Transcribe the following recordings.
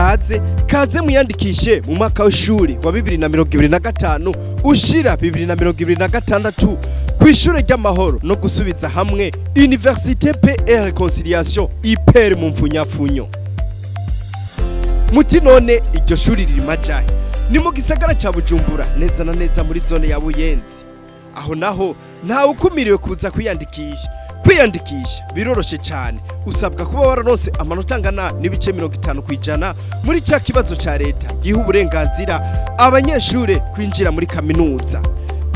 Kaze kaze mwiyandikishe mu mwaka w'ishuri wa 2025 ushira 2026 ku ishure ry'amahoro no gusubiza hamwe, Université Paix et Réconciliation, IPR mu mfunyapfunyo. Muti none iryo shuri riri majahe? Ni mu gisagara ca Bujumbura, neza na neza muri zone ya Buyenzi. Aho naho ntawe ukumiriwe kuza kwiyandikisha. Kwiyandikisha biroroshe cyane, usabwa kuba wararonse amanota angana n'ibice 50% muri cya kibazo cya leta giha uburenganzira abanyeshure kwinjira muri kaminuza.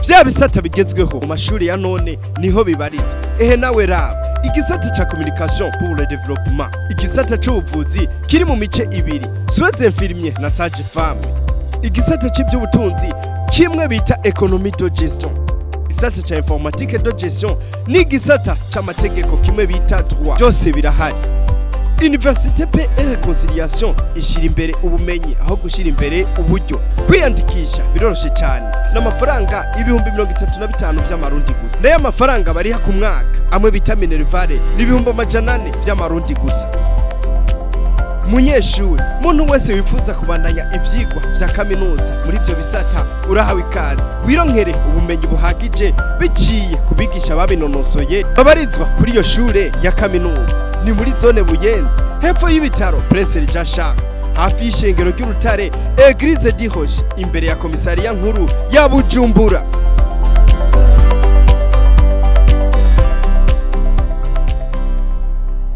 Vya bisata bigezweho mu mashuri ya none niho bibarizwa. Ehe nawe raba: igisata ca communication pour le développement, igisata c'ubuvuzi kiri mu mice ibiri, soins infirmiers na sage femme, igisata c'ivy'ubutunzi kimwe bita économie de gestion, igisata ca informatique de gestion n'igisata c'amategeko kimwe bita droit. Byose birahari. Université Paix et Réconciliation ishira imbere ubumenyi aho gushira imbere uburyo. Kwiyandikisha biroroshe cyane, n'amafaranga 35,000 vy'amarundi gusa. Nayo amafaranga bariha ku mwaka, amwe bita minerval, ni 400,000 vy'amarundi gusa. Munyeshuri, muntu wese wifuza kubandanya ivyigwa vya kaminuza muri ivyo bisata, urahawe ikaze. Wironkere ubumenyi buhagije biciye ku bigisha babinonosoye babarizwa kuri iyo shure ya kaminuza. Ni muri zone Buyenzi, hepfo y'ibitaro Prince Jean Charles, hafi y'ishengero ry'Urutare, Église du Rocher, imbere ya komisariya nkuru ya Bujumbura.